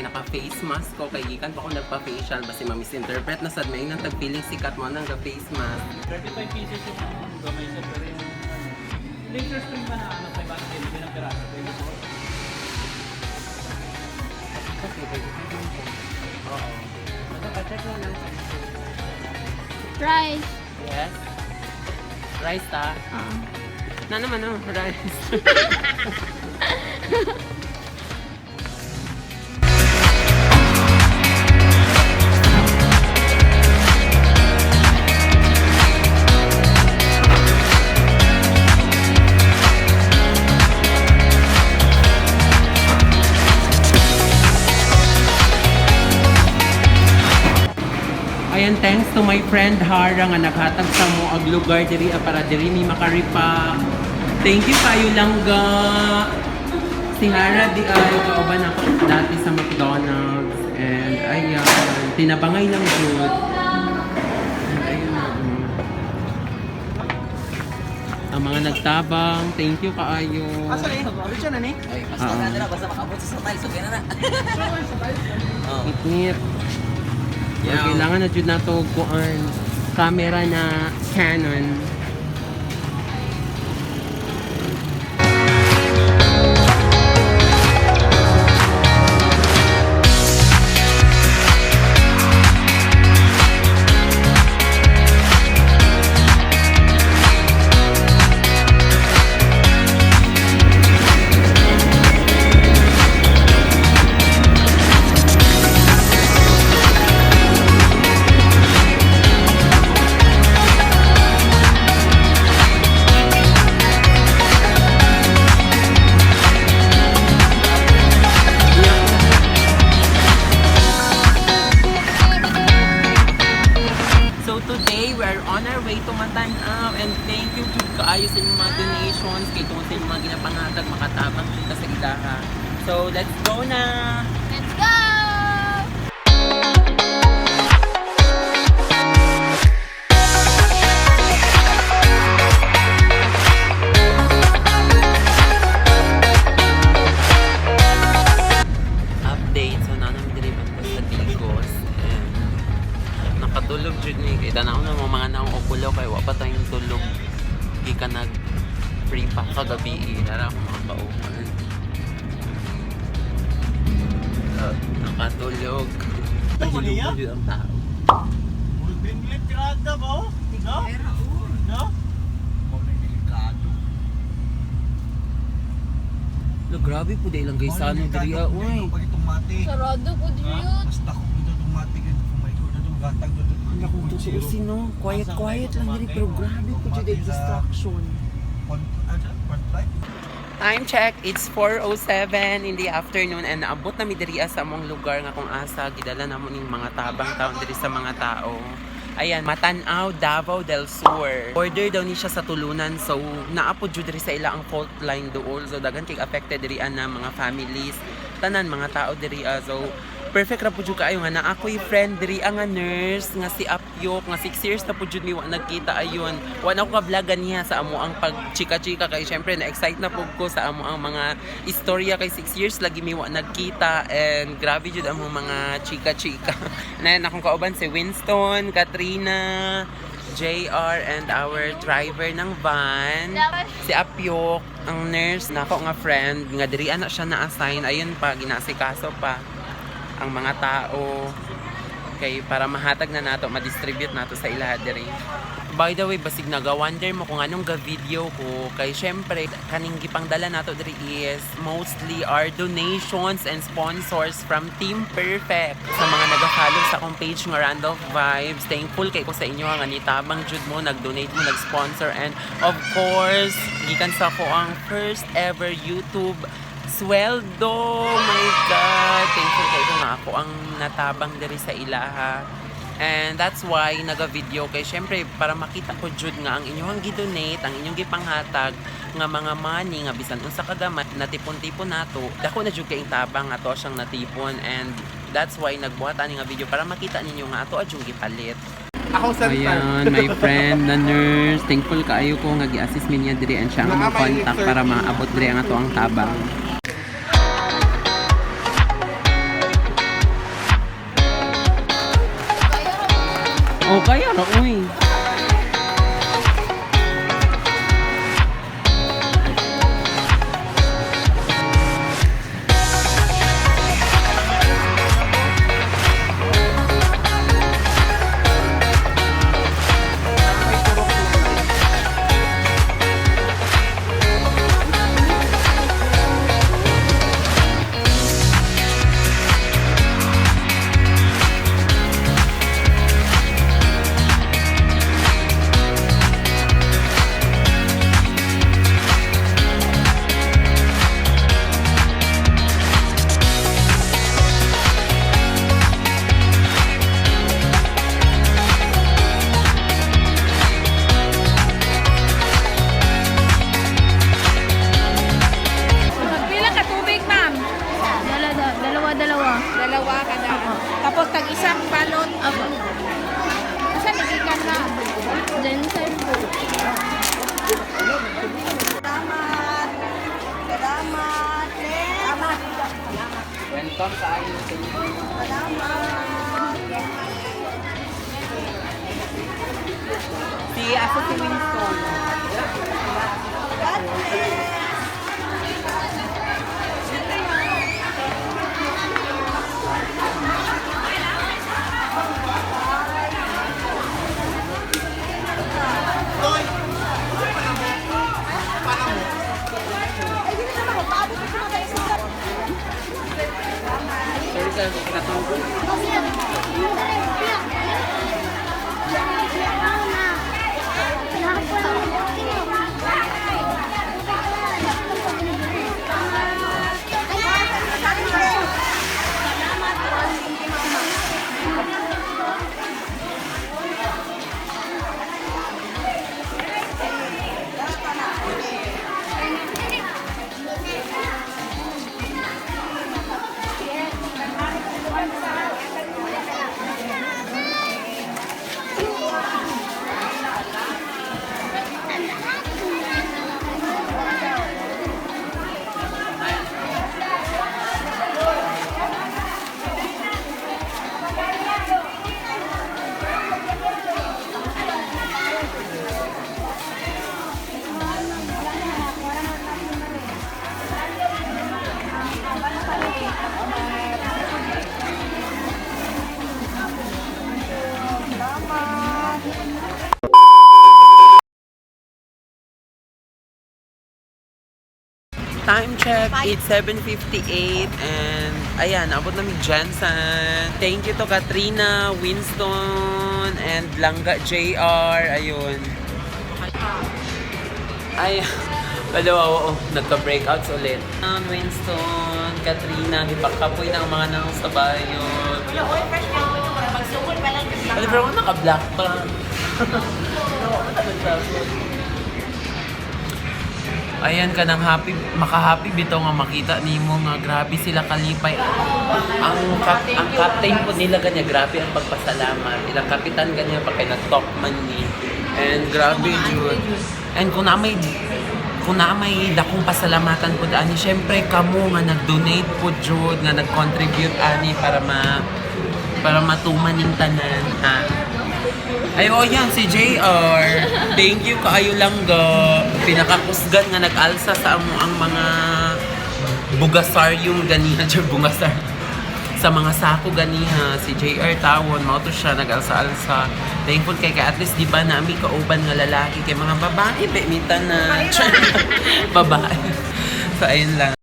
Naka-face mask ko kay gikan pa ko nagpa-facial basi ma-misinterpret na sad may nang tag-feeling sikat mo nang ga-face mask. 35 pieces yung gamay sir, pero yung ano, laser spring ba na ano, 500, bilang piraso, pwede po. Okay, pwede pa din po. Oo. Magpa-check lang lang. Rice. Yes. Rice ta? Ah. Na naman oh, rice. Ayan, thanks to my friend Hara nga naghatag sa mo ag lugar diri ah, para diri mi makaripa. Thank you kayo langga. Si Hara di ay kauban ako dati sa McDonald's and ayan, tinabangay lang jud. And ayun na. Ang mga nagtabang, thank you kaayo. Asa ni? Diretso na ni? Ay, basta Oo. na nila, basta makaabot sa tiles, okay na na. Oh. Itnit. Yeah. Kailangan na jud nato kuan camera na Canon. So today, we are on our way to Matanao and thank you jud kaayo sa inyong mga donations kay tungod sa inyong mga ginapangatag makatabang jud ta sa ilaha. So let's go na. Let's go! Update. So na namin diri banda sa Digos and nakatulog jud ni kay tanaw na mga naong okulo kay wa pa tayong tulog gikan nag free pa kagabi eh. Nara ako mga kauban. Nakatulog. Pahilog na jud ang tao. Green tirada ba? No? No? Lo, grabe po dahil lang guys sa ano diri ah, uy. Pag itong mati. Sarado po din yun. Basta ko dito itong mati. Kung may ko na itong gatag dito. Wala kung totoo sino. Quiet, quiet lang diri pero grabe po jud ang distraction. Time check, it's 4:07 in the afternoon and naabot na mi diri ah sa among lugar nga kung asa gidala namo ning mga tabang taon diri sa mga tao. Ayan, Matanaw, Davao del Sur. Border daw ni siya sa Tulunan, so naa po jud diri sa ila ang fault line dool. So daghan kay affected diri na mga families, tanan mga tao diri ah. So perfect ra pud jud kaayo nga naa ako'y friend diri nga nurse nga si Apyok nga 6 years na pud jud mi wa nagkita ayon. Wa na ko ka-vlogan niya sa amo ang pag chika-chika kay syempre na-excite na pud ko sa amo ang mga istorya kay 6 years lagi mi wa nagkita and grabe jud among mga chika-chika. Na akong kauban si Winston, Katrina, JR and our driver ng van. Si Apyok, ang nurse na ako nga friend nga diri ana siya na-assign ayun pa ginasikaso pa ang mga tao kay para mahatag na nato, ma-distribute nato sa ilaha diri. By the way, basig naga-wonder mo kung anong ga-video ko kay syempre kaning gipangdala nato diri is mostly our donations and sponsors from Team Perfect. Sa mga naga-follow sa akong page nga Randolph Vibes, thankful kay ko sa inyo nga nitabang jud mo, nag-donate mo, nag-sponsor and of course, gikan sa ko ang first ever YouTube sweldo! My God! Thankful kayo nga ako ang natabang diri sa ilaha. And that's why naga-video kay syempre para makita ko jud nga ang inyong gi-donate, ang inyong gipanghatag nga mga money nga bisan unsa ka gamay natipon-tipon nato. Dako na jud kay tabang ato siyang natipon and that's why nagbuhat ani nga video para makita ninyo nga ato adyong gipalit. Akong center. Ayan, my friend na nurse. Thankful kaayo ko nga gi-assist mi niya diri and siya ang among contact para maabot diri ang ato ang tabang. Oh, kaya ra uy. Pila ka tubig, ma'am? Dalawa, dalawa. Dalawa kada. Tapos tag isang balot. Apo. Asa nagikan na? Jensen po. Welcome sa akin. Si asa si Winston. Sorry sir, natulog. Time check, it's 7:58 and ayan, abot na mi Jensen. Thank you to Katrina, Winston, and Langga JR. Ayun. Ay, dalawa, oo, nagka-breakouts ulit. Winston, Katrina, hipakapoy na ang mga nang sa bayot. Ano pero naka-black pa. Ayan ka ng happy, maka-happy bitaw nga makita nimo nga grabe sila kalipay. Ang captain po nila ganyan, grabe ang pagpasalamat. Ilang kapitan ganyan pa kay nag-talk man ni. And grabe jud. And kung na may dakong pasalamatan po ani, syempre kamo nga nag-donate po jud, nga nag-contribute ani para matuman ning tanan ha. Ay, oh, yan, si JR. Thank you kaayo lang ga. Pinakakusgan nga nag-alsa sa amo ang mga bugasaryum ganiha, char bungasar. Sa mga sako ganiha, si JR Tawon, mao to siya nag-alsa-alsa. Thankful kay kay at least di ba nami kauban nga lalaki kay mga babae, be mita na. Char, babae. So ayun lang.